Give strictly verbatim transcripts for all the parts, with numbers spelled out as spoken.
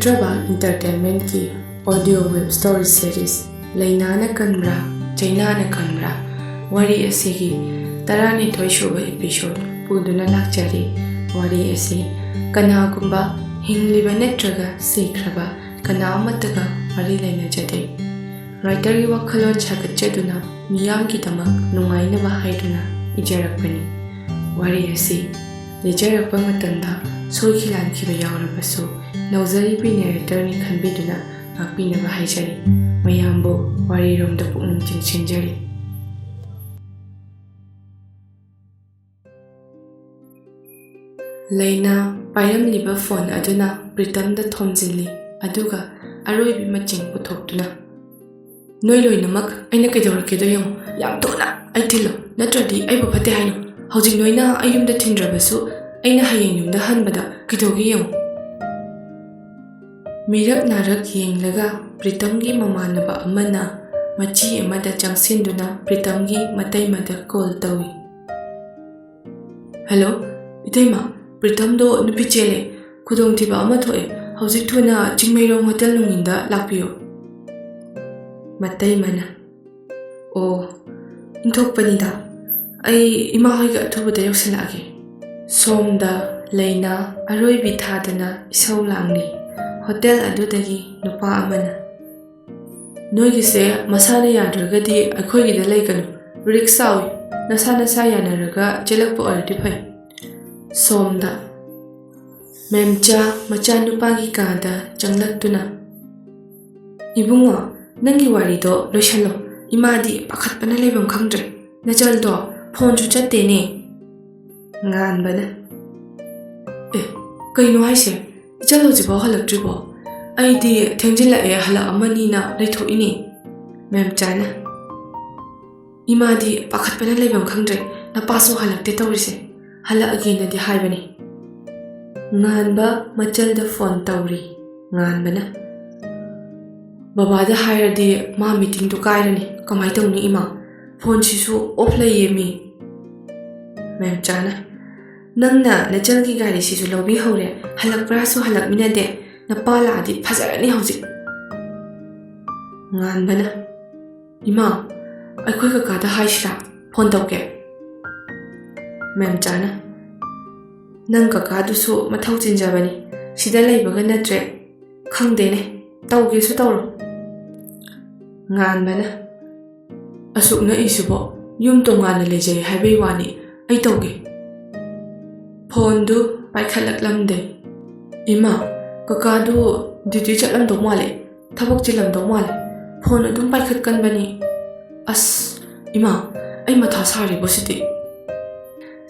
ꯅꯧꯖꯔꯕ entertainmentꯀꯤ audio web story series ꯂꯩꯅꯥꯅ ꯀꯟꯕ꯭ꯔꯥ, ꯆꯩꯅꯥꯅ ꯀꯟꯕ꯭ꯔꯥ ꯋꯥꯔꯤ ꯑꯁꯤꯒꯤ ꯇꯔꯥꯅꯤꯊꯣꯏ ꯁꯨꯕ episode ꯄꯨꯗꯨꯅ ꯂꯥꯛꯆꯔꯤ꯫ ꯋꯥꯔꯤ ꯑꯁꯤ ꯀꯅꯥꯒꯨꯝꯕ ꯍꯤꯡꯂꯤꯕ ꯅꯠꯇ꯭ꯔꯒ ꯁꯤꯈ꯭ꯔꯕ ꯀꯅꯥ ꯑꯃꯠꯇꯒ ꯃꯔꯤ ꯂꯩꯅꯖꯗꯦ꯫ Writerꯒꯤ ꯋꯥꯈꯜꯂꯣꯟ ꯁꯥꯒꯠꯆꯗꯨꯅ ꯃꯤꯌꯥꯝꯒꯤꯗꯃꯛ ꯅꯨꯡꯉꯥꯏꯅꯕ ꯍꯥꯏꯗꯨꯅ ꯏꯖꯔꯛꯄꯅꯤ꯫ ꯋꯥꯔꯤ ꯑꯁꯤ ꯂꯤꯖꯔꯛꯄ ꯃꯇꯝꯗ ꯁꯣꯏꯈꯤ ꯂꯥꯟꯈꯤꯕ ꯌꯥꯎꯔꯕꯁꯨ ꯅꯧꯖꯔꯤꯕꯤ narratorꯅꯤ ꯈꯟꯕꯤꯗꯨꯅ ꯉꯥꯛꯄꯤꯅꯕ ꯍꯥꯏꯖꯔꯤ꯫ ꯃꯌꯥꯝꯕꯨ ꯋꯥꯔꯤꯔꯣꯝꯗ ꯄꯨꯛꯅꯤꯡ ꯆꯤꯡꯁꯤꯟꯖꯔꯤ꯫ ꯂꯩꯅꯥ ꯄꯥꯏꯔꯝꯂꯤꯕ phone ꯑꯗꯨꯅ ꯄ꯭ꯔꯤꯇꯝꯗ ꯊꯣꯝꯖꯤꯜꯂꯤ, ꯑꯗꯨꯒ ꯑꯔꯣꯏꯕꯤ ꯃꯆꯤꯡ ꯄꯨꯊꯣꯛꯇꯨꯅ, "ꯅꯣꯏ ꯂꯣꯏꯅꯃꯛ ꯑꯩꯅ ꯀꯩꯗꯧꯔꯛꯀꯦꯗꯣ ꯌꯦꯡꯉꯨ꯫ ꯌꯥꯝ ꯊꯨꯅ ꯑꯩ ꯊꯤꯜꯂꯨ, ꯅꯠꯇ꯭ꯔꯗꯤ ꯑꯩꯕꯨ ꯐꯠꯇꯦ ꯍꯥꯏꯅꯨ꯫ ꯍꯧꯖꯤꯛ ꯅꯣꯏꯅ ꯑꯩ ꯌꯨꯝꯗ ꯊꯤꯟꯗ꯭ꯔꯕꯁꯨ ꯑꯩꯅ ꯍꯌꯦꯡ ꯌꯨꯝꯗ ꯍꯟꯕꯗ ꯀꯩꯗꯧꯒꯦ ꯌꯦꯡꯉꯨ꯫" ꯃꯤꯔꯛ ꯅꯥꯔꯛ ꯌꯦꯡꯂꯒ ꯄ꯭ꯔꯤꯇꯝꯒꯤ ꯃꯃꯥꯟꯅꯕ ꯑꯃꯅ ꯃꯆꯤ ꯑꯃꯗ ꯆꯪꯁꯤꯟꯗꯨꯅ ꯄ꯭ꯔꯤꯇꯝꯒꯤ ꯃꯇꯩꯃꯗ call ꯇꯧꯏ꯫ "Hello, ꯏꯇꯩꯃ, ꯄ꯭ꯔꯤꯇꯝꯗꯣ ꯅꯨꯄꯤ ꯆꯦꯜꯂꯦ꯫ ꯈꯨꯗꯣꯡꯊꯤꯕ ꯑꯃ ꯊꯣꯛꯑꯦ꯫ ꯍꯧꯖꯤꯛ ꯊꯨꯅ ꯆꯤꯡꯃꯩꯔꯣꯡ ꯍꯣꯇꯦꯜ ꯅꯨꯡꯉꯤꯟꯗ ꯂꯥꯛꯄꯤꯌꯨ꯫" ꯃꯇꯩꯃꯅ, "ꯑꯣ, ꯏꯟꯊꯣꯛꯄꯅꯤꯗ꯫ ꯑꯩ ꯏꯃꯥ ꯍꯣꯏꯒ ꯑꯊꯨꯕꯗ ꯌꯧꯁꯤꯜꯂꯛꯑꯒꯦ꯫" ꯁꯣꯝꯗ ꯂꯩꯅꯥ ꯑꯔꯣꯏꯕꯤ ꯊꯥꯗꯅ ꯏꯁꯧ ꯂꯥꯡꯂꯤ꯫ ꯍꯣꯇꯦꯜ ꯑꯗꯨꯗꯒꯤ ꯅꯨꯄꯥ ꯑꯃꯅ, "ꯅꯣꯏꯒꯤꯁꯦ ꯃꯁꯥꯅ ꯌꯥꯗ꯭ꯔꯒꯗꯤ ꯑꯩꯈꯣꯏꯒꯤꯗ ꯂꯩꯒꯅꯨ꯫ Risk ꯆꯥꯎꯏ꯫ ꯅꯁꯥ ꯅꯁꯥ ꯌꯥꯅꯔꯒ ꯆꯦꯜꯂꯛꯄ ꯑꯣꯏꯔꯗꯤ ꯐꯩ꯫" ꯁꯣꯝꯗ ꯃꯦꯝꯆꯥ ꯃꯆꯥꯅꯨꯄꯥꯒꯤ ꯀꯥꯗ ꯆꯪꯂꯛꯇꯨꯅ, "ꯏꯕꯨꯡꯉꯣ, ꯅꯪꯒꯤ ꯋꯥꯔꯤꯗꯣ ꯂꯣꯏꯁꯜꯂꯣ꯫ ꯏꯃꯥꯗꯤ ꯄꯥꯈꯠꯄꯅ ꯂꯩꯐꯝ ꯈꯪꯗ꯭ꯔꯦ꯫ ꯅꯆꯜꯗꯣ phoneꯁꯨ ꯆꯠꯇꯦꯅꯦ꯫" ꯉꯥꯟꯕꯅ, "ꯑꯦ, ꯀꯩꯅꯣ ꯍꯥꯏꯁꯦ? ꯏꯆꯜ ꯍꯧꯖꯤꯛꯐꯥꯎ ꯍꯜꯂꯛꯇ꯭ꯔꯤꯕꯣ? ꯑꯩꯗꯤ ꯊꯦꯡꯖꯤꯜꯂꯛꯑꯦ ꯍꯜꯂꯛꯑꯝꯃꯅꯤꯅ ꯂꯩꯊꯣꯛꯏꯅꯦ꯫" ꯃꯦꯝꯆꯥꯅ, "ꯏꯃꯥꯗꯤ ꯄꯥꯈꯠꯄꯅ ꯂꯩꯐꯝ ꯈꯪꯗ꯭ꯔꯦ꯫ ꯅꯄꯥꯁꯨ ꯍꯜꯂꯛꯇꯦ ꯇꯧꯔꯤꯁꯦ꯫ ꯍꯜꯂꯛꯑꯒꯦꯅꯗꯤ ꯍꯥꯏꯕꯅꯤ꯫" ꯉꯥꯟꯕ ꯃꯆꯜꯗ phone ꯇꯧꯔꯤ꯫ ꯉꯥꯟꯕꯅ, "ꯕꯕꯥꯗ ꯍꯥꯏꯔꯗꯤ ꯃꯥ meetingꯗꯨ ꯀꯥꯏꯔꯅꯤ꯫ ꯀꯃꯥꯏ ꯇꯧꯅꯤ ꯏꯃꯥ? Phoneꯁꯤꯁꯨ off ꯂꯩꯌꯦ ꯃꯤ꯫" ꯃꯦꯝꯆꯥꯅ, "ꯅꯪꯅ ꯅꯆꯜꯒꯤ ꯒꯥꯔꯤꯁꯤꯁꯨ ꯂꯧꯕꯤꯍꯧꯔꯦ, ꯍꯜꯂꯛꯄ꯭ꯔꯥꯁꯨ ꯍꯜꯂꯛꯃꯤꯟꯅꯗꯦ꯫ ꯅꯄꯥ ꯂꯥꯛꯑꯗꯤ ꯐꯖꯔꯅꯤ ꯍꯧꯖꯤꯛ꯫ ꯉꯥꯟꯕꯅ, "ꯏꯃꯥ, ꯑꯩꯈꯣꯏ ꯀꯀꯥꯗ ꯍꯥꯏꯁꯤꯔꯥ? ꯐꯣꯟ ꯇꯧꯒꯦ꯫" ꯃꯦꯝꯆꯥꯅ, "ꯅꯪ ꯀꯀꯥꯗꯨꯁꯨ ꯃꯊꯧ ꯆꯤꯟꯖꯕꯅꯤ, ꯁꯤꯗ ꯂꯩꯕꯒ ꯅꯠꯇ꯭ꯔꯦ꯫ ꯈꯪꯗꯦꯅꯦ, ꯇꯧꯒꯦꯁꯨ ꯇꯧꯔꯣ꯫" ꯉꯥꯟꯕꯅ, "ꯑꯁꯨꯛ ꯅꯛꯏꯁꯤꯕꯣ, ꯌꯨꯝ ꯇꯣꯉꯥꯟꯅ ꯂꯩꯖꯩ ꯍꯥꯏꯕꯩ ꯋꯥꯅꯤ, ꯑꯩ ꯇꯧꯒꯦ꯫" ꯐꯣꯟꯗꯨ ꯄꯥꯏꯈꯠꯂꯛꯂꯝꯗꯦ꯫ "ꯏꯃꯥ, ꯀꯀꯥꯗꯨ ꯗ꯭ꯌꯨꯇꯤ ꯆꯠꯂꯝꯗꯧ ꯃꯥꯜꯂꯦ, ꯊꯕꯛ ꯆꯤꯜꯂꯝꯗꯧ ꯃꯥꯜꯂꯦ, ꯐꯣꯟ ꯑꯗꯨꯝ ꯄꯥꯏꯈꯠꯀꯟꯕꯅꯤ꯫ ꯑꯁ, ꯏꯃꯥ, ꯑꯩ ꯃꯊꯥ ꯁꯥꯔꯤꯕꯣ ꯁꯤꯗꯤ꯫"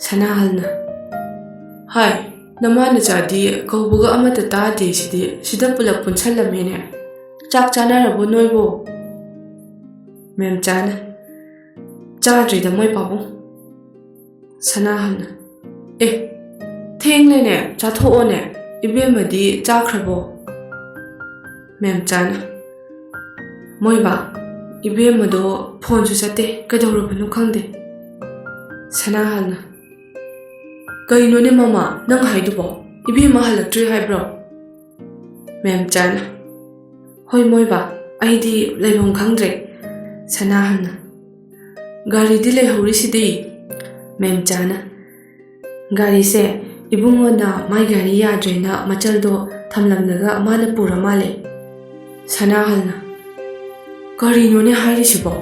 ꯁꯅꯥꯍꯜꯅ, "ꯍꯥꯏ, ꯅꯃꯥ ꯅꯆꯥꯗꯤ ꯀꯧꯕꯒ ꯑꯃꯠꯇ ꯇꯥꯗꯦ ꯁꯤꯗꯤ, ꯁꯤꯗ ꯄꯨꯂꯞ ꯄꯨꯟꯁꯜꯂꯝꯃꯦꯅꯦ꯫ ꯆꯥꯛ ꯆꯥꯅꯔꯕꯣ ꯅꯣꯏꯕꯣ?" ꯃꯦꯝꯆꯥꯅ, "ꯆꯥꯗ꯭ꯔꯤꯗ ꯃꯣꯏ ꯄꯥꯕꯨꯡ꯫" ꯁꯅꯥꯍꯜꯅ, "ꯑꯦ, ꯊꯦꯡꯂꯦꯅꯦ, ꯆꯥꯊꯣꯛꯑꯣꯅꯦ꯫ ꯏꯕꯦꯝꯃꯗꯤ ꯆꯥꯈ꯭ꯔꯕꯣ?" ꯃꯦꯝꯆꯥꯅ, "ꯃꯣꯏꯕꯥ, ꯏꯕꯦꯝꯃꯗꯣ ꯐꯣꯟꯁꯨ ꯆꯠꯇꯦ, ꯀꯩꯗꯧꯔꯕꯅꯣ ꯈꯪꯗꯦ꯫" ꯁꯅꯥꯍꯜꯅ, "ꯀꯩꯅꯣꯅꯦ ꯃꯃꯥ, ꯅꯪ ꯍꯥꯏꯗꯨꯕꯣ? ꯏꯕꯦꯝꯃ ꯍꯜꯂꯛꯇ꯭ꯔꯤ ꯍꯥꯏꯕ꯭ꯔꯣ?" ꯃꯦꯝꯆꯥꯅ, "ꯍꯣꯏ ꯃꯣꯏꯕꯥ, ꯑꯩꯗꯤ ꯂꯩꯐꯝ ꯈꯪꯗ꯭ꯔꯦ꯫" ꯁꯅꯥꯍꯜꯅ, "ꯒꯥꯔꯤꯗꯤ ꯂꯩꯍꯧꯔꯤꯁꯤꯗꯤ꯫" ꯃꯦꯝꯆꯥꯅ, "ꯒꯥꯔꯤꯁꯦ ꯏꯕꯨꯡꯉꯣꯅ ꯃꯥꯏ ꯒꯥꯔꯤ ꯌꯥꯗ꯭ꯔꯦꯅ ꯃꯆꯜꯗꯣ ꯊꯝꯂꯝꯂꯒ ꯃꯥꯅ ꯄꯨꯔ ꯃꯥꯜꯂꯦ꯫" ꯁꯅꯥꯍꯜꯅ, "ꯀꯔꯤꯅꯣꯅꯦ ꯍꯥꯏꯔꯤꯁꯤꯕꯣ?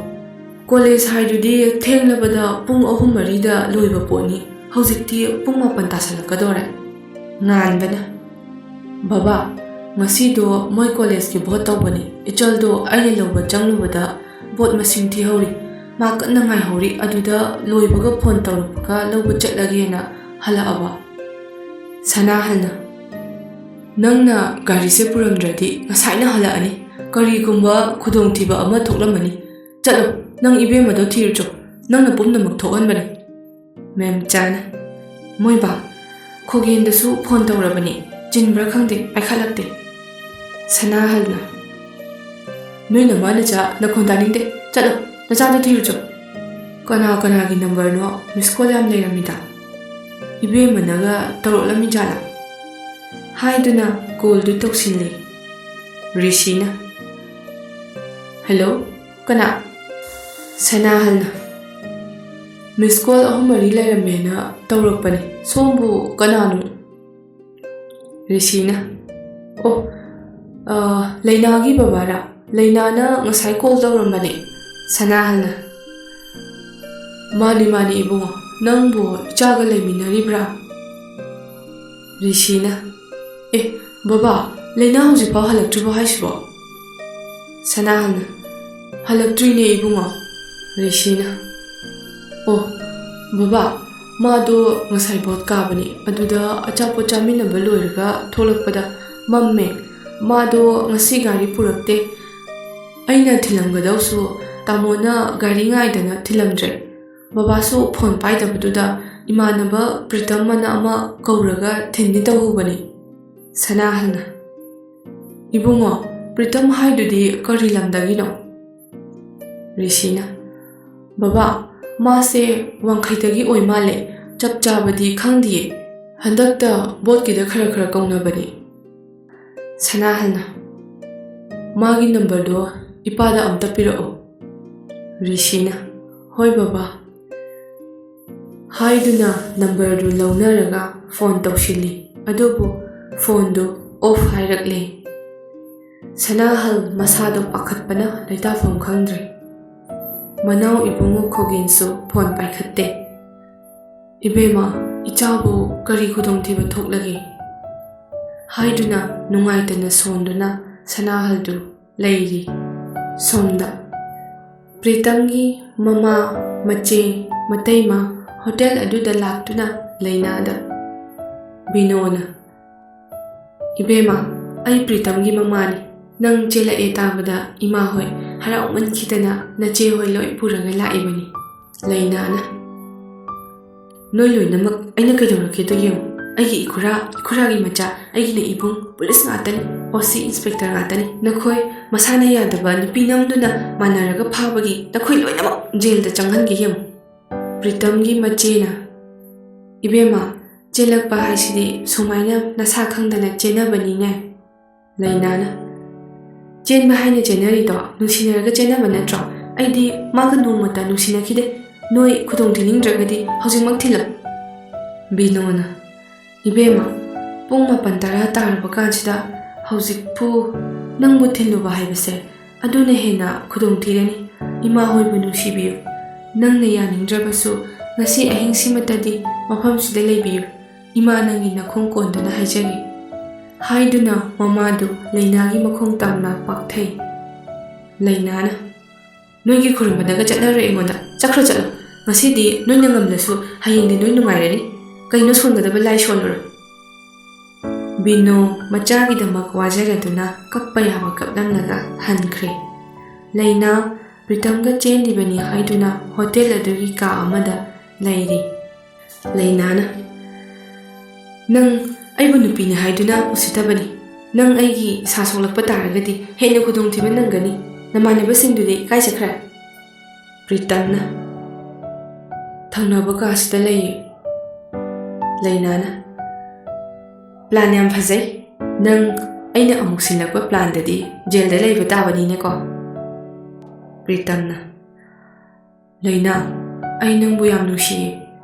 ꯀꯣꯂꯦꯖ ꯍꯥꯏꯗꯨꯗꯤ ꯊꯦꯡꯂꯕꯗ ꯄꯨꯡ ꯑꯍꯨꯝ ꯃꯔꯤꯗ ꯂꯣꯏꯕ ꯄꯣꯠꯅꯤ꯫ ꯍꯧꯖꯤꯛꯇꯤ ꯄꯨꯡ ꯃꯥꯄꯟ ꯇꯥꯁꯜꯂꯛꯀꯗꯧꯔꯦ꯫" ꯉꯥꯟꯕꯅ, "ꯕꯕꯥ, ꯉꯁꯤꯗꯣ ꯃꯣꯏ ꯀꯣꯂꯦꯖꯀꯤ ꯚꯣꯠ ꯇꯧꯕꯅꯤ꯫ ꯏꯆꯜꯗꯣ ꯑꯩꯅ ꯂꯧꯕ ꯆꯪꯂꯨꯕꯗ ꯚꯣꯠ ꯃꯁꯤꯡ ꯊꯤꯍꯧꯔꯤ꯫ ꯃꯥ ꯀꯟꯅ ꯉꯥꯏꯍꯧꯔꯤ꯫ ꯑꯗꯨꯗ ꯂꯣꯏꯕꯒ ꯐꯣꯟ ꯇꯧꯔꯛꯄꯒ ꯂꯧꯕ ꯆꯠꯂꯒꯦꯅ ꯍꯜꯂꯛꯑꯕ꯫" ꯁꯅꯥꯍꯜꯅ, "ꯅꯪꯅ ꯒꯥꯔꯤꯁꯦ ꯄꯨꯔꯝꯗ꯭ꯔꯗꯤ ꯉꯁꯥꯏꯅ ꯍꯜꯂꯛꯑꯅꯤ꯫ ꯀꯔꯤꯒꯨꯝꯕ ꯈꯨꯗꯣꯡꯊꯤꯕ ꯑꯃ ꯊꯣꯛꯂꯝꯃꯅꯤ꯫ ꯆꯠꯂꯣ, ꯅꯪ ꯏꯕꯦꯝꯃꯗꯣ ꯊꯤꯔꯨꯆꯣ꯫ ꯅꯪꯅ ꯄꯨꯝꯅꯃꯛ ꯊꯣꯛꯍꯟꯕꯅꯤ꯫" ꯃꯦꯝꯆꯥꯅ, "ꯃꯣꯏꯕꯥ, ꯈꯣꯒꯦꯟꯗꯁꯨ ꯐꯣꯟ ꯇꯧꯔꯕꯅꯤ, ꯆꯤꯟꯕ꯭ꯔꯥ ꯈꯪꯗꯦ, ꯄꯥꯏꯈꯠꯂꯛꯇꯦ꯫" ꯁꯅꯥꯍꯜꯅ, "ꯅꯣꯏ ꯅꯃꯥ ꯅꯆꯥ ꯅꯈꯣꯟ ꯇꯥꯅꯤꯡꯗꯦ, ꯆꯠꯂꯣ, ꯅꯆꯥꯗꯣ ꯊꯤꯔꯨꯆꯣ꯫ ꯀꯅꯥ ꯀꯅꯥꯒꯤ ꯅꯝꯕꯔꯅꯣ ꯃꯤꯁ ꯀꯣꯜ ꯌꯥꯝ ꯂꯩꯔꯝꯃꯤꯗ? ꯏꯕꯦꯝꯃꯅꯒ ꯇꯧꯔꯛꯂꯝꯃꯤ ꯖꯥꯠꯂꯥ?" ꯍꯥꯏꯗꯨꯅ ꯀꯣꯜꯗꯨ ꯇꯧꯁꯤꯜꯂꯤ꯫ ꯔꯤꯁꯤꯅ, "ꯍꯦꯜꯂꯣ, ꯀꯅꯥ?" ꯁꯅꯥꯍꯜꯅ, "ꯃꯤꯁ ꯀꯣꯜ ꯑꯍꯨꯝ ꯃꯔꯤ ꯂꯩꯔꯝꯃꯦꯅ ꯇꯧꯔꯛꯄꯅꯤ, ꯁꯣꯝꯕꯨ ꯀꯅꯥꯅꯣ?" ꯔꯤꯁꯤꯅ, "ꯑꯣ, ꯑ, ꯂꯩꯅꯥꯒꯤ ꯕꯕꯥꯔꯥ? ꯂꯩꯅꯥꯅ ꯉꯁꯥꯏ ꯀꯣꯜ ꯇꯧꯔꯝꯕꯅꯦ꯫" ꯁꯅꯥꯍꯜꯅ, "ꯃꯥꯅꯤ, ꯃꯥꯅꯤ ꯏꯕꯨꯡꯉꯣ, ꯅꯪꯕꯨ ꯏꯆꯥꯒ ꯂꯩꯃꯤꯟꯅꯔꯤꯕ꯭ꯔꯥ?" ꯔꯤꯁꯤꯅ, "ꯑꯦ, ꯕꯕꯥ, ꯂꯩꯅꯥ ꯍꯧꯖꯤꯛꯐꯥꯎ ꯍꯜꯂꯛꯇ꯭ꯔꯤꯕꯣ ꯍꯥꯏꯁꯤꯕꯣ?" ꯁꯅꯥꯍꯜꯅ, "ꯍꯜꯂꯛꯇ꯭ꯔꯤꯅꯦ ꯏꯕꯨꯡꯉꯣ꯫" ꯔꯤꯁꯤꯅ, "ꯑꯣ, ꯕꯕꯥ, ꯃꯥꯗꯣ ꯉꯁꯥꯏ ꯚꯣꯠ ꯀꯥꯕꯅꯦ, ꯑꯗꯨꯗ ꯑꯆꯥꯄꯣꯠ ꯆꯥꯃꯤꯟꯅꯕ ꯂꯣꯏꯔꯒ ꯊꯣꯛꯂꯛꯄꯗ ꯃꯝꯃꯦ꯫ ꯃꯥꯗꯣ ꯉꯁꯤ ꯒꯥꯔꯤ ꯄꯨꯔꯛꯇꯦ꯫ ꯑꯩꯅ ꯊꯤꯜꯂꯝꯒꯗꯧꯁꯨ ꯇꯥꯃꯣꯅ ꯒꯥꯔꯤ ꯉꯥꯏꯗꯅ ꯊꯤꯜꯂꯝꯗ꯭ꯔꯦ꯫ ꯕꯕꯥꯁꯨ ꯐꯣꯟ ꯄꯥꯏꯗꯕꯗꯨꯗ ꯏꯃꯥꯟꯅꯕ ꯄ꯭ꯔꯤꯇꯝ ꯑꯅ ꯑꯃ ꯀꯧꯔꯒ ꯊꯤꯟꯗꯤ ꯇꯧꯍꯧꯕꯅꯤ꯫" ꯁꯅꯥꯍꯜꯅ, "ꯏꯕꯨꯡꯉꯣ, ꯄ꯭ꯔꯤꯇꯝ ꯍꯥꯏꯗꯨꯗꯤ ꯀꯔꯤ ꯂꯝꯗꯒꯤꯅꯣ?" ꯔꯤꯁꯤꯅ, "ꯕꯕꯥ, ꯃꯥꯁꯦ ꯋꯥꯡꯈꯩꯗꯒꯤ ꯑꯣꯏ ꯃꯥꯜꯂꯦ, ꯆꯞ ꯆꯥꯕꯗꯤ ꯈꯪꯗꯤꯌꯦ꯫ ꯍꯟꯗꯛꯇ ꯚꯣꯠꯀꯤꯗ ꯈꯔ ꯈꯔ ꯀꯧꯅꯕꯅꯦ꯫" ꯁꯅꯥꯍꯜꯅ, "ꯃꯥꯒꯤ ꯅꯝꯕꯔꯗꯣ ꯏꯄꯥꯗ ꯑꯝꯇ ꯄꯤꯔꯛꯑꯣ꯫" ꯔꯤꯁꯤꯅ, "ꯍꯣꯏ ꯕꯕꯥ" ꯍꯥꯏꯗꯨꯅ ꯅꯝꯕꯔꯗꯨ ꯂꯧꯅꯔꯒ ꯐꯣꯟ ꯇꯧꯁꯤꯜꯂꯤ꯫ ꯑꯗꯨꯕꯨ ꯐꯣꯟꯗꯨ ꯑꯣꯐ ꯍꯥꯏꯔꯛꯂꯦ꯫ ꯁꯅꯥꯍꯜ ꯃꯁꯥꯗꯣ ꯄꯥꯈꯠꯄꯅ ꯂꯩꯇꯥꯐꯝ ꯈꯪꯗ꯭ꯔꯦ꯫ ꯃꯅꯥꯎ ꯏꯕꯨꯡꯉꯣ ꯈꯣꯒꯦꯟꯁꯨ ꯐꯣꯟ ꯄꯥꯏꯈꯠꯇꯦ꯫ "ꯏꯕꯦꯝꯃ, ꯏꯆꯥꯕꯨ ꯀꯔꯤ ꯈꯨꯗꯣꯡꯊꯤꯕ ꯊꯣꯛꯂꯒꯦ?" ꯍꯥꯏꯗꯨꯅ ꯅꯨꯡꯉꯥꯏꯇꯅ ꯁꯣꯟꯗꯨꯅ ꯁꯅꯥꯍꯜꯗꯨ ꯂꯩꯔꯤ꯫ ꯁꯣꯝꯗ ꯄ꯭ꯔꯤꯇꯝꯒꯤ ꯃꯃꯥ, ꯃꯆꯦ, ꯃꯇꯩꯃ ꯍꯣꯇꯦꯜ ꯑꯗꯨꯗ ꯂꯥꯛꯇꯨꯅ ꯂꯩꯅꯥꯗ꯫ ꯕꯤꯅꯣꯅ, "ꯏꯕꯦꯝꯃ, ꯑꯩ ꯄ꯭ꯔꯤꯇꯝꯒꯤ ꯃꯃꯥꯅꯤ꯫ ꯅꯪ ꯆꯦꯜꯂꯛꯑꯦ ꯇꯥꯕꯗ ꯏꯃꯥ ꯍꯣꯏ ꯍꯔꯥꯎꯃꯟꯈꯤꯗꯅ ꯅꯆꯦ ꯍꯣꯏ ꯂꯣꯏ ꯄꯨꯔꯒ ꯂꯥꯛꯏꯕꯅꯤ꯫" ꯂꯩꯅꯥꯅ, "ꯅꯣꯏ ꯂꯣꯏꯅꯃꯛ ꯑꯩꯅ ꯀꯩꯗꯧꯔꯛꯀꯦꯗꯣ ꯌꯦꯡꯉꯨ꯫ ꯑꯩꯒꯤ ꯏꯈꯨꯔꯥ, ꯏꯈꯨꯔꯥꯒꯤ ꯃꯆꯥ, ꯑꯩꯒꯤꯅ ꯏꯕꯨꯡ, ꯄꯨꯂꯤꯁ ꯉꯥꯛꯇꯅꯤ, ꯑꯣ ꯁꯤ ꯏꯟꯁꯄꯦꯛꯇꯔ ꯉꯥꯛꯇꯅꯤ꯫ ꯅꯈꯣꯏ ꯃꯁꯥꯅ ꯌꯥꯗꯕ ꯅꯨꯄꯤ ꯅꯝꯗꯨꯅ ꯃꯥꯟꯅꯔꯒ ꯐꯥꯕꯒꯤ ꯅꯈꯣꯏ ꯂꯣꯏꯅꯃꯛ ꯖꯦꯜꯗ ꯆꯪꯍꯟꯒꯦ ꯌꯦꯡꯉꯨ꯫" ꯄ꯭ꯔꯤꯇꯝꯒꯤ ꯃꯆꯦꯅ, "ꯏꯕꯦꯝꯃ, ꯆꯦꯜꯂꯛꯄ ꯍꯥꯏꯁꯤꯗꯤ ꯁꯨꯃꯥꯏꯅ ꯅꯁꯥ ꯈꯪꯗꯅ ꯆꯦꯟꯅꯕꯅꯤꯅꯦ꯫ ꯂꯩꯅꯥꯅ, ꯆꯦꯟꯕ ꯍꯥꯏꯅ ꯆꯦꯟꯅꯔꯤꯗꯣ ꯅꯨꯡꯁꯤꯅꯔꯒ ꯆꯦꯟꯅꯕ ꯅꯠꯇ꯭ꯔꯣ? ꯑꯩꯗꯤ ꯃꯥꯒ ꯅꯣꯡꯃꯇ ꯅꯨꯡꯁꯤꯅꯈꯤꯗꯦ꯫ ꯅꯣꯏ ꯈꯨꯗꯣꯡ ꯊꯤꯅꯤꯡꯗ꯭ꯔꯒꯗꯤ ꯍꯧꯖꯤꯛꯃꯛ ꯊꯤꯜꯂꯛꯎ꯫ ꯕꯤꯅꯣꯅ, ꯏꯕꯦꯝꯃ, ꯄꯨꯡ ꯃꯥꯄꯟ ꯇꯔꯥ ꯇꯥꯔꯕ ꯀꯥꯟꯁꯤꯗ ꯍꯧꯖꯤꯛꯄꯨ ꯅꯪꯕꯨ ꯊꯤꯜꯂꯨꯕ ꯍꯥꯏꯕꯁꯦ ꯑꯗꯨꯅ ꯍꯦꯟꯅ ꯈꯨꯗꯣꯡ ꯊꯤꯔꯅꯤ꯫ ꯏꯃꯥ ꯍꯣꯏꯕꯨ ꯅꯨꯡꯁꯤꯕꯤꯌꯨ꯫ ꯅꯪꯅ ꯌꯥꯅꯤꯡꯗ꯭ꯔꯕꯁꯨ ꯉꯁꯤ ꯑꯍꯤꯡꯁꯤꯃꯇꯗꯤ ꯃꯐꯝꯁꯤꯗ ꯂꯩꯕꯤꯌꯨ꯫ ꯏꯃꯥ ꯅꯪꯒꯤ ꯅꯈꯣꯡ ꯀꯣꯟꯗꯨꯅ ꯍꯥꯏꯖꯔꯤ꯫ ꯍꯥꯏꯗꯨꯅ ꯃꯃꯥꯗꯨ ꯂꯩꯅꯥꯒꯤ ꯃꯈꯣꯡ ꯇꯝꯅ ꯄꯥꯛꯊꯩ꯫ ꯂꯩꯅꯥꯅ, ꯅꯣꯏꯒꯤ ꯈꯨꯔꯨꯝꯕꯗꯒ ꯆꯠꯅꯔꯣꯏ ꯑꯩꯉꯣꯟꯗ꯫ ꯆꯠꯈ꯭ꯔꯣ ꯆꯠꯂꯣ꯫ ꯉꯁꯤꯗꯤ ꯅꯣꯏꯅ ꯉꯝꯂꯁꯨ ꯍꯌꯦꯡꯗꯤ ꯅꯣꯏ ꯅꯨꯡꯉꯥꯏꯔꯅꯤ꯫ ꯀꯩꯅꯣ ꯁꯣꯟꯒꯗꯕ ꯂꯥꯏ ꯁꯣꯜꯂꯨꯔꯣ꯫ ꯕꯤꯅꯣ ꯃꯆꯥꯒꯤꯗꯃꯛ ꯋꯥꯖꯔꯗꯨꯅ ꯀꯞꯄ ꯌꯥꯕ ꯀꯞꯂꯝꯂꯒ ꯍꯟꯈ꯭ꯔꯦ꯫ ꯂꯩꯅꯥ ꯄ꯭ꯔꯤꯇꯝꯒ ꯆꯦꯜꯂꯤꯕꯅꯤ ꯍꯥꯏꯗꯨꯅ ꯍꯣꯇꯦꯜ ꯑꯗꯨꯒꯤ ꯀꯥ ꯑꯃꯗ ꯂꯩꯔꯤ꯫ ꯂꯩꯅꯥꯅ, ꯅꯪ ꯑꯩꯕꯨ ꯅꯨꯄꯤꯅꯤ ꯍꯥꯏꯗꯨꯅ ꯎꯁꯤꯠꯇꯕꯅꯤ꯫ ꯅꯪ ꯑꯩꯒꯤ ꯏꯁꯥ ꯁꯣꯛꯂꯛꯄ ꯇꯥꯔꯒꯗꯤ ꯍꯦꯟꯅ ꯈꯨꯗꯣꯡꯊꯤꯕ ꯅꯪꯒꯅꯤ꯫ ꯅꯃꯥꯟꯅꯕꯁꯤꯡꯗꯨꯗꯤ ꯀꯥꯏ ꯆꯠꯈ꯭ꯔꯦ? ꯄ꯭ꯔꯤꯇꯝꯅ, ꯊꯪꯅꯕ ꯀꯥꯁꯤꯗ ꯂꯩꯌꯦ꯫ ꯂꯩꯅꯥꯅ, ꯄ꯭ꯂꯥꯟ ꯌꯥꯝ ꯐꯖꯩ꯫ ꯅꯪ ꯑꯩꯅ ꯑꯃꯨꯛ ꯁꯤꯜꯂꯛꯄ ꯄ꯭ꯂꯥꯟꯗꯗꯤ ꯖꯦꯜꯗ ꯂꯩꯕ ꯇꯥꯕꯅꯤꯅꯦꯀꯣ꯫ ꯄ꯭ꯔꯤꯇꯝꯅ, ꯂꯩꯅꯥ, ꯑꯩ ꯅꯪꯕꯨ ꯌꯥꯝ ꯅꯨꯡꯁꯤꯌꯦ꯫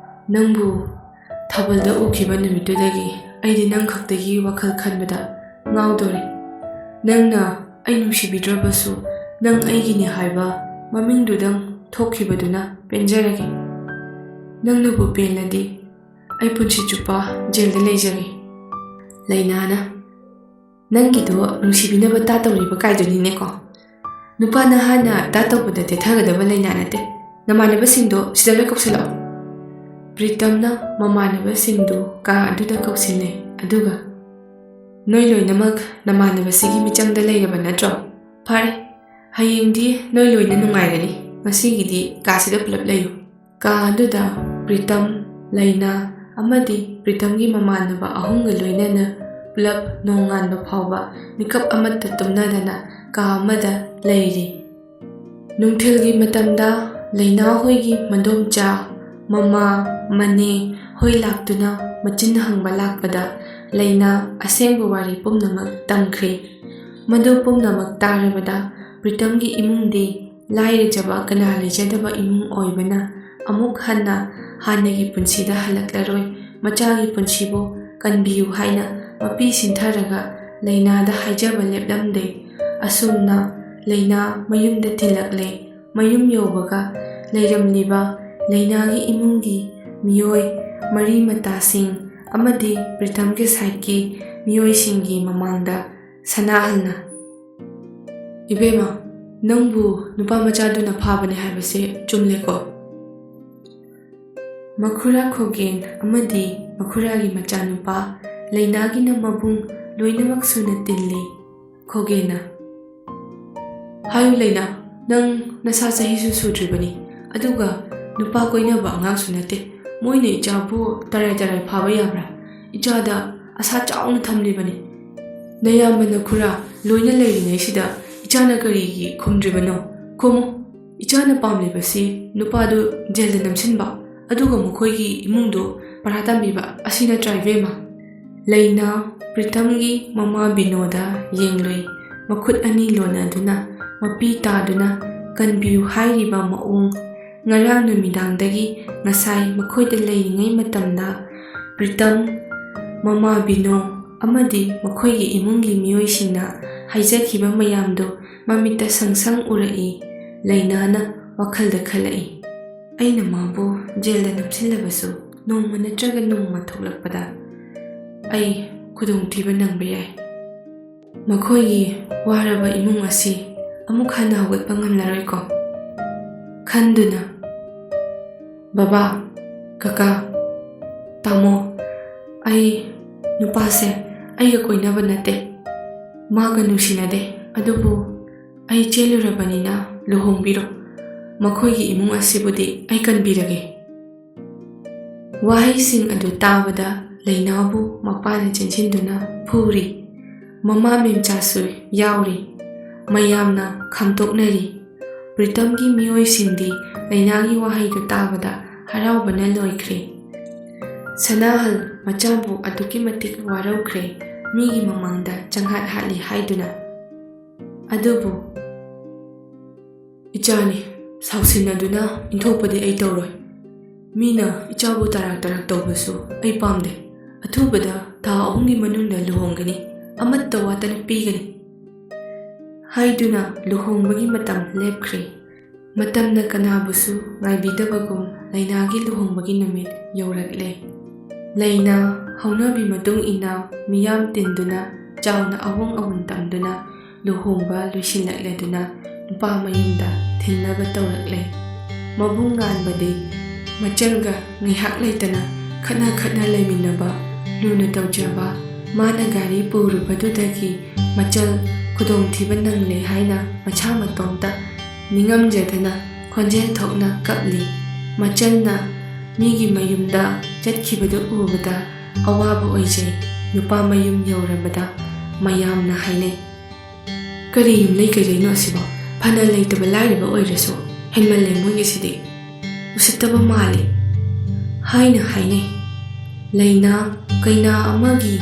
ꯅꯪꯕꯨ ꯊꯥꯕꯜꯗ ꯎꯈꯤꯕ ꯅꯨꯃꯤꯠꯇꯨꯗꯒꯤ ꯑꯩꯗꯤ ꯅꯪ ꯈꯛꯇꯒꯤ ꯋꯥꯈꯜ ꯈꯟꯕꯗ ꯉꯥꯎꯗꯣꯔꯦ꯫ ꯅꯪꯅ ꯑꯩ ꯅꯨꯡꯁꯤꯕꯤꯗ꯭ꯔꯕꯁꯨ ꯅꯪ ꯑꯩꯒꯤꯅꯤ ꯍꯥꯏꯕ ꯃꯃꯤꯡꯗꯨꯗꯪ ꯊꯣꯛꯈꯤꯕꯗꯨꯅ ꯄꯦꯟꯖꯔꯒꯦ꯫ ꯅꯪꯅꯕꯨ ꯄꯦꯜꯂꯗꯤ ꯑꯩ ꯄꯨꯟꯁꯤ ꯆꯨꯞꯄ ꯖꯦꯜꯗ ꯂꯩꯖꯒꯦ꯫ ꯂꯩꯅꯥꯅ, ꯅꯪꯒꯤꯗꯣ ꯅꯨꯡꯁꯤꯕꯤꯅꯕ ꯇꯥ ꯇꯧꯔꯤꯕ ꯀꯥꯏꯗꯨꯅꯤꯅꯦꯀꯣ꯫ ꯅꯨꯄꯥ ꯅꯍꯥꯅ ꯇꯥ ꯇꯧꯕꯗ ꯇꯦꯊꯒꯗꯕ ꯂꯩꯅꯥ ꯅꯠꯇꯦ꯫ ꯅꯃꯥꯟꯅꯕꯁꯤꯡꯗꯣ ꯁꯤꯗ ꯂꯣꯏ ꯀꯧꯁꯜꯂꯛꯑꯣ꯫ ꯄ꯭ꯔꯤꯇꯝꯅ ꯃꯃꯥꯟꯅꯕꯁꯤꯡꯗꯨ ꯀꯥ ꯑꯗꯨꯗ ꯀꯧꯁꯤꯜꯂꯦ, ꯑꯗꯨꯒ, ꯅꯣꯏ ꯂꯣꯏꯅꯃꯛ ꯅꯃꯥꯟꯅꯕꯁꯤꯒꯤ ꯃꯤꯆꯪꯗ ꯂꯩꯔꯕ ꯅꯠꯇ꯭ꯔꯣ? ꯐꯔꯦ, ꯍꯌꯦꯡꯗꯤ ꯅꯣꯏ ꯂꯣꯏꯅ ꯅꯨꯡꯉꯥꯏꯔꯅꯤ꯫ ꯉꯁꯤꯒꯤꯗꯤ ꯀꯥꯁꯤꯗ ꯄꯨꯂꯞ ꯂꯩꯌꯨ꯫ ꯀꯥ ꯑꯗꯨꯗ ꯄ꯭ꯔꯤꯇꯝ, ꯂꯩꯅꯥ ꯑꯃꯗꯤ ꯄ꯭ꯔꯤꯇꯝꯒꯤ ꯃꯃꯥꯟꯅꯕ ꯑꯍꯨꯝꯒ ꯂꯣꯏꯅꯅ ꯄꯨꯂꯞ ꯅꯣꯡꯉꯥꯟꯕ ꯐꯥꯎꯕ ꯃꯤꯀꯞ ꯑꯃꯠꯇ ꯇꯨꯝꯅꯗꯅ ꯀꯥ ꯑꯃꯗ ꯂꯩꯔꯤ꯫ ꯅꯨꯡꯊꯤꯜꯒꯤ ꯃꯇꯝꯗ ꯂꯩꯅꯥ ꯍꯣꯏꯒꯤ ꯃꯗꯣꯝꯆꯥ, ꯃꯃꯥ, ꯃꯅꯦ ꯍꯣꯏ ꯂꯥꯛꯇꯨꯅ ꯃꯆꯤꯟ ꯍꯪꯕ ꯂꯥꯛꯄꯗ ꯂꯩꯅꯥ ꯑꯁꯦꯡꯕ ꯋꯥꯔꯤ ꯄꯨꯝꯅꯃꯛ ꯇꯝꯈ꯭ꯔꯦ꯫ ꯃꯗꯨ ꯄꯨꯝꯅꯃꯛ ꯇꯥꯔꯕꯗ ꯄ꯭ꯔꯤꯇꯝꯒꯤ ꯏꯃꯨꯡꯗꯤ ꯂꯥꯏꯔꯖꯕ ꯀꯅꯥ ꯂꯩꯖꯗꯕ ꯏꯃꯨꯡ ꯑꯣꯏꯕꯅ ꯑꯃꯨꯛ ꯍꯟꯅ ꯍꯥꯟꯅꯒꯤ ꯄꯨꯟꯁꯤꯗ ꯍꯜꯂꯛꯂꯔꯣꯏ꯫ ꯃꯆꯥꯒꯤ ꯄꯨꯟꯁꯤꯕꯨ ꯀꯟꯕꯤꯌꯨ ꯍꯥꯏꯅ ꯃꯄꯤ ꯁꯤꯟꯊꯔꯒ ꯂꯩꯅꯥꯗ ꯍꯥꯏꯖꯕ ꯂꯦꯞꯂꯝꯗꯦ꯫ ꯑꯁꯨꯝꯅ ꯂꯩꯅꯥ ꯃꯌꯨꯝꯗ ꯊꯤꯜꯂꯛꯂꯦ꯫ ꯃꯌꯨꯝ ꯌꯧꯕꯒ ꯂꯩꯔꯝꯂꯤꯕ ꯂꯩꯅꯥꯒꯤ ꯏꯃꯨꯡꯒꯤ ꯃꯤꯑꯣꯏ ꯃꯔꯤ ꯃꯇꯥꯁꯤꯡ ꯑꯃꯗꯤ ꯄ꯭ꯔꯤꯇꯝꯒꯤ ꯁꯥꯏꯠꯀꯤ ꯃꯤꯑꯣꯏꯁꯤꯡꯒꯤ ꯃꯃꯥꯡꯗ ꯁꯅꯥꯍꯜꯅ, "ꯏꯕꯦꯝꯃ, ꯅꯪꯕꯨ ꯅꯨꯄꯥ ꯃꯆꯥꯗꯨꯅ ꯐꯥꯕꯅꯦ ꯍꯥꯏꯕꯁꯦ ꯆꯨꯝꯂꯦꯀꯣ?" ꯃꯈꯨꯔꯥ ꯈꯣꯒꯦꯟ ꯑꯃꯗꯤ ꯃꯈꯨꯔꯥꯒꯤ ꯃꯆꯥꯅꯨꯄꯥ ꯂꯩꯅꯥꯒꯤꯅ ꯃꯕꯨꯡ ꯂꯣꯏꯅꯃꯛ ꯁꯨꯅ ꯇꯤꯜꯂꯤ꯫ ꯈꯣꯒꯦꯟꯅ, "ꯍꯥꯏꯌꯨ ꯂꯩꯅꯥ, ꯅꯪ ꯅꯁꯥ ꯆꯍꯤꯁꯨ ꯁꯨꯗ꯭ꯔꯤꯕꯅꯤ, ꯑꯗꯨꯒ ꯅꯨꯄꯥ ꯀꯣꯏꯅꯕ ꯑꯉꯥꯡꯁꯨ ꯅꯠꯇꯦ꯫ ꯃꯣꯏꯅ ꯏꯆꯥꯕꯨ ꯇꯔꯥꯏ ꯇꯔꯥꯏ ꯐꯥꯕ ꯌꯥꯕ꯭ꯔꯥ? ꯏꯆꯥꯗ ꯑꯁꯥ ꯆꯥꯎꯅ ꯊꯝꯂꯤꯕꯅꯤ꯫ ꯅꯌꯥꯝꯕ ꯅꯈꯨꯔꯥ ꯂꯣꯏꯅ ꯂꯩꯔꯤꯉꯩꯁꯤꯗ ꯏꯆꯥꯅ ꯀꯔꯤꯒꯤ ꯈꯨꯝꯗ꯭ꯔꯤꯕꯅꯣ? ꯈꯨꯝꯃꯨ꯫ ꯏꯆꯥꯅ ꯄꯥꯝꯂꯤꯕꯁꯤ ꯅꯨꯄꯥꯗꯨ ꯖꯦꯜꯗ ꯅꯝꯁꯤꯟꯕ, ꯑꯗꯨꯒ ꯃꯈꯣꯏꯒꯤ ꯏꯃꯨꯡꯗꯨ ꯄꯔꯥ ꯇꯝꯕꯤꯕ ꯑꯁꯤ ꯅꯠꯇ꯭ꯔꯥ, ꯏꯕꯦꯝꯃ?" ꯂꯩꯅꯥ ꯄ꯭ꯔꯤꯇꯝꯒꯤ ꯃꯃꯥ ꯕꯤꯅꯣꯗ ꯌꯦꯡꯂꯨꯏ꯫ ꯃꯈꯨꯠ ꯑꯅꯤ ꯂꯣꯟꯅꯗꯨꯅ, ꯃꯄꯤ ꯇꯥꯗꯨꯅ ꯀꯟꯕꯤꯌꯨ ꯍꯥꯏꯔꯤꯕ ꯃꯑꯣꯡ꯫ ꯉꯔꯥꯡ ꯅꯨꯃꯤꯗꯥꯡꯗꯒꯤ ꯉꯁꯥꯏ ꯃꯈꯣꯏꯗ ꯂꯩꯔꯤꯉꯩ ꯃꯇꯝꯗ ꯄ꯭ꯔꯤꯇꯝ, ꯃꯃꯥ ꯕꯤꯅꯣ ꯑꯃꯗꯤ ꯃꯈꯣꯏꯒꯤ ꯏꯃꯨꯡꯒꯤ ꯃꯤꯑꯣꯏꯁꯤꯡꯅ ꯍꯥꯏꯖꯈꯤꯕ ꯃꯌꯥꯝꯗꯨ ꯃꯃꯤꯠꯇ ꯁꯪ ꯁꯪ ꯎꯔꯛꯏ꯫ ꯂꯩꯅꯥꯅ ꯋꯥꯈꯜꯗ ꯈꯜꯂꯛꯏ, "ꯑꯩꯅ ꯃꯥꯕꯨ ꯖꯦꯜꯗ ꯅꯝꯁꯤꯜꯂꯕꯁꯨ, ꯅꯣꯡꯃ ꯅꯠꯇ꯭ꯔꯒ ꯅꯣꯡꯃ ꯊꯣꯛꯂꯛꯄꯗ ꯑꯩ ꯈꯨꯗꯣꯡꯊꯤꯕ ꯅꯪꯕ ꯌꯥꯏ꯫ ꯃꯈꯣꯏꯒꯤ ꯋꯥꯔꯕ ꯏꯃꯨꯡ ꯑꯁꯤ ꯑꯃꯨꯛ ꯍꯟꯅ ꯍꯧꯒꯠꯄ ꯉꯝꯂꯔꯣꯏꯀꯣ?" ꯈꯟꯗꯨꯅ, "ꯕꯕꯥ, ꯀꯀꯥ, ꯇꯥꯃꯣ, ꯑꯩ ꯅꯨꯄꯥꯁꯦ ꯑꯩꯒ ꯀꯣꯏꯅꯕ ꯅꯠꯇꯦ, ꯃꯥꯒ ꯅꯨꯡꯁꯤꯅꯗꯦ, ꯑꯗꯨꯕꯨ ꯑꯩ ꯆꯦꯜꯂꯨꯔꯕꯅꯤꯅ ꯂꯨꯍꯣꯡꯕꯤꯔꯣ꯫ ꯃꯈꯣꯏꯒꯤ ꯏꯃꯨꯡ ꯑꯁꯤꯕꯨꯗꯤ ꯑꯩ ꯀꯟꯕꯤꯔꯒꯦ꯫" ꯋꯥꯍꯩꯁꯤꯡ ꯑꯗꯨ ꯇꯥꯕꯗ ꯂꯩꯅꯥꯕꯨ ꯃꯄꯥꯅ ꯆꯦꯟꯁꯤꯟꯗꯨꯅ ꯐꯨꯔꯤ꯫ ꯃꯃꯥ ꯃꯦꯝꯆꯥꯁꯨ ꯌꯥꯎꯔꯤ꯫ ꯃꯌꯥꯝꯅ ꯈꯥꯝꯇꯣꯛꯅꯔꯤ꯫ ꯄ꯭ꯔꯤꯇꯝꯒꯤ ꯃꯤꯑꯣꯏꯁꯤꯡꯗꯤ ꯂꯩꯅꯥꯒꯤ ꯋꯥꯍꯩꯗꯨ ꯇꯥꯕꯗ ꯍꯔꯥꯎꯕꯅ ꯂꯣꯏꯈ꯭ꯔꯦ꯫ ꯁꯅꯥꯍꯜ ꯃꯆꯥꯕꯨ ꯑꯗꯨꯛꯀꯤ ꯃꯇꯤꯛ ꯋꯥꯔꯧꯈ꯭ꯔꯦ, ꯃꯤꯒꯤ ꯃꯃꯥꯡꯗ ꯆꯪꯍꯥꯠ ꯍꯥꯠꯂꯤ ꯍꯥꯏꯗꯨꯅ꯫ ꯑꯗꯨꯕꯨ ꯏꯆꯥꯅꯤ, ꯁꯥꯎꯁꯤꯟꯅꯗꯨꯅ ꯏꯟꯊꯣꯛꯄꯗꯤ ꯑꯩ ꯇꯧꯔꯣꯏ꯫ ꯃꯤꯅ ꯏꯆꯥꯕꯨ ꯇꯔꯥꯛ ꯇꯔꯥꯛ ꯇꯧꯕꯁꯨ ꯑꯩ ꯄꯥꯝꯗꯦ꯫ ꯑꯊꯨꯕꯗ ꯊꯥ ꯑꯍꯨꯝꯒꯤ ꯃꯅꯨꯡꯗ ꯂꯨꯍꯣꯡꯒꯅꯤ, ꯑꯃꯠꯇ ꯋꯥꯠꯇꯅ ꯄꯤꯒꯅꯤ ꯍꯥꯏꯗꯨꯅ ꯂꯨꯍꯣꯡꯕꯒꯤ ꯃꯇꯝ ꯂꯦꯞꯈ꯭ꯔꯦ꯫ ꯃꯇꯝꯅ ꯀꯅꯥꯕꯨꯁꯨ ꯉꯥꯏꯕꯤꯗꯕꯒꯨꯝ ꯂꯩꯅꯥꯒꯤ ꯂꯨꯍꯣꯡꯕꯒꯤ ꯅꯨꯃꯤꯠ ꯌꯧꯔꯛꯂꯦ꯫ ꯂꯩꯅꯥ ꯍꯧꯅꯕꯤ ꯃꯇꯨꯡ ꯏꯟꯅ ꯃꯤꯌꯥꯝ ꯇꯤꯟꯗꯨꯅ ꯆꯥꯎꯅ ꯑꯍꯣꯡ ꯑꯋꯨꯟ ꯇꯝꯗꯨꯅ ꯂꯨꯍꯣꯡꯕ ꯂꯣꯏꯁꯤꯜꯂꯛꯂꯗꯨꯅ ꯅꯨꯄꯥ ꯃꯌꯨꯝꯗ ꯊꯤꯟꯅꯕ ꯇꯧꯔꯛꯂꯦ꯫ ꯃꯕꯨꯡ ꯉꯥꯟꯕꯗꯤ ꯃꯆꯜꯒ ꯉꯥꯏꯍꯥꯛ ꯂꯩꯇꯅ ꯈꯠꯅ ꯈꯠꯅ ꯂꯩꯃꯤꯟꯅꯕ, ꯂꯨꯅ ꯇꯧꯖꯕ, ꯃꯥꯅ ꯒꯥꯔꯤ ꯄꯨꯔꯨꯕꯗꯨꯗꯒꯤ ꯃꯆꯜ ꯈꯨꯗꯣꯡꯊꯤꯕ ꯅꯪꯂꯦ ꯍꯥꯏꯅ ꯃꯁꯥ ꯃꯇꯣꯝꯇ ꯅꯤꯡꯉꯝꯖꯗꯅ ꯈꯣꯟꯖꯦꯜ ꯊꯣꯛꯅ ꯀꯞꯂꯤ꯫ ꯃꯆꯜꯅ ꯃꯤꯒꯤ ꯃꯌꯨꯝꯗ ꯆꯠꯈꯤꯕꯗꯨ ꯎꯕꯗ ꯑꯋꯥꯕ ꯑꯣꯏꯖꯩ꯫ ꯅꯨꯄꯥ ꯃꯌꯨꯝ ꯌꯧꯔꯕꯗ ꯃꯌꯥꯝꯅ ꯍꯥꯏꯅꯩ, "ꯀꯔꯤ ꯌꯨꯝꯂꯩ ꯀꯩꯔꯩꯅꯣ ꯑꯁꯤꯕꯣ? ꯐꯅ ꯂꯩꯇꯕ ꯂꯥꯏꯔꯕ ꯑꯣꯏꯔꯁꯨ ꯍꯦꯟꯃꯜꯂꯦ ꯃꯣꯏꯒꯤꯁꯤꯗꯤ꯫ ꯎꯁꯤꯠꯇꯕ ꯃꯥꯜꯂꯤ" ꯍꯥꯏꯅ ꯍꯥꯏꯅꯩ꯫ ꯂꯩꯅꯥ ꯀꯩꯅꯥ ꯑꯃꯒꯤ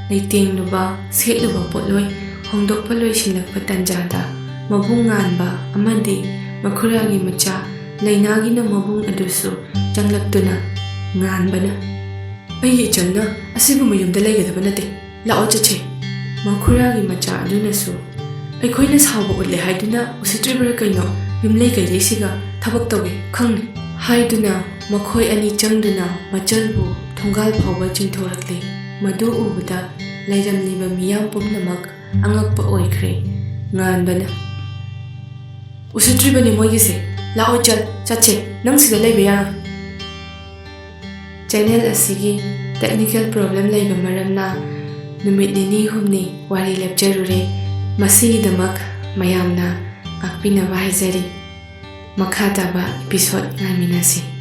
ꯂꯩꯇꯦꯡꯂꯨꯕ, ꯁꯦꯠꯂꯨꯕ ꯄꯣꯠꯂꯣꯏ ꯍꯣꯡꯗꯣꯛꯄ ꯂꯣꯏꯁꯤꯜꯂꯛꯄ ꯇꯟꯖꯥꯗ ꯃꯕꯨꯡ ꯉꯥꯟꯕ ꯑꯃꯗꯤ ꯃꯈꯨꯔꯥꯒꯤ ꯃꯆꯥ ꯂꯩꯅꯥꯒꯤꯅ ꯃꯕꯨꯡ ꯑꯗꯨꯁꯨ ꯆꯪꯂꯛꯇꯨꯅ ꯉꯥꯟꯕꯅ, "ꯑꯩꯒꯤ ꯏꯆꯜꯅ ꯑꯁꯤꯒꯨꯝꯕ ꯌꯨꯝꯗ ꯂꯩꯒꯗꯕ ꯅꯠꯇꯦ, ꯂꯥꯛꯑꯣ ꯆꯠꯁꯦ"꯫ ꯃꯈꯨꯔꯥꯒꯤ ꯃꯆꯥ ꯑꯗꯨꯅꯁꯨ, "ꯑꯩꯈꯣꯏꯅ ꯁꯥꯎꯕ ꯎꯠꯂꯦ ꯍꯥꯏꯗꯨꯅ ꯎꯁꯤꯠꯇ꯭ꯔꯤꯕ꯭ꯔꯥ ꯀꯩꯅꯣ? ꯌꯨꯝꯂꯩ ꯀꯩꯔꯩꯁꯤꯒ ꯊꯕꯛ ꯇꯧꯒꯦ ꯈꯪꯅꯤ" ꯍꯥꯏꯗꯨꯅ ꯃꯈꯣꯏ ꯑꯅꯤ ꯆꯪꯗꯨꯅ ꯃꯆꯜꯕꯨ ꯊꯣꯡꯒꯥꯜ ꯐꯥꯎꯕ ꯆꯤꯡꯊꯣꯔꯛꯂꯦ꯫ ꯃꯗꯨ ꯎꯕꯗ ꯂꯩꯔꯝꯂꯤꯕ ꯃꯤꯌꯥꯝ ꯄꯨꯝꯅꯃꯛ ꯑꯉꯛꯄ ꯑꯣꯏꯈ꯭ꯔꯦ꯫ ꯉꯥꯟꯕꯅ, "ꯎꯁꯤꯠꯇ꯭ꯔꯤꯕꯅꯤ ꯃꯣꯏꯒꯤꯁꯦ꯫ ꯂꯥꯛꯑꯣ ꯆꯠ-, ꯆꯠꯁꯦ꯫ ꯅꯪ ꯁꯤꯗ ꯂꯩꯕ ꯌꯥꯔꯣꯏ"꯫ ꯆꯦꯅꯦꯜ ꯑꯁꯤꯒꯤ technical problem ꯂꯩꯕ ꯃꯔꯝꯅ ꯅꯨꯃꯤꯠ ꯅꯤꯅꯤ ꯍꯨꯝꯅꯤ ꯋꯥꯔꯤ ꯂꯦꯞꯆꯔꯨꯔꯦ꯫ ꯃꯁꯤꯒꯤꯗꯃꯛ ꯃꯌꯥꯝꯅ ꯉꯥꯛꯄꯤꯅꯕ ꯍꯥꯏꯖꯔꯤ꯫ ꯃꯈꯥ ꯇꯥꯕ episode ꯉꯥꯏꯃꯤꯟꯅꯁꯤ꯫